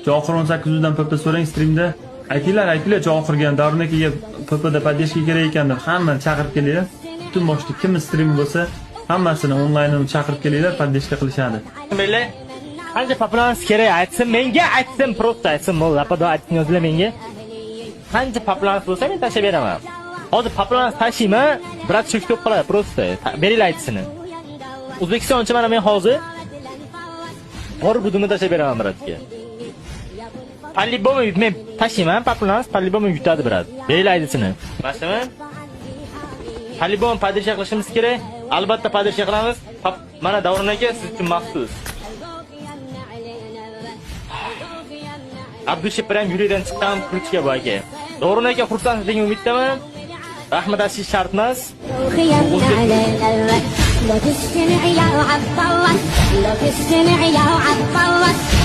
Johir 18 dan PP so'rang streamda. Aytinglar, aytinglar Johirga, Davron akaga PPda поддержка kerak ekan deb hammani chaqirib kelinglar. Butun boshli kimni streami bo'lsa, hammasini onlaynini chaqirib kelinglar, поддержка qilishadi. Belli. Qancha популярность kerak aytsin menga, aytsin, просто aytsin, bo'ldi, lapada aytsin, yozinglar menga. Qancha популярность bo'lsa, men tashlab beraman. Hozir популярность tashlayman, брат, cho'kib bo'lib qoladi, просто. Beringlar aytsini. O'zbekistoncha mana men hozir bor budimni tashlab beraman брат ga. По-любому men tashlayman, популярность по-любому yutadi, брат. Beringlar aytsini. Masimi? По-любому поддержка qilishimiz kerak. Albatta поддержка qilamiz. Mana Davron aka, siz uchun maxsus. Abdushipir ham yurakdan chiqqan ключка bu aka. Davron aka xursand degan umiddaman. Rahmat aytish shart emas. لو تستمع يا عبد الله، لو تستمع يا عبد الله.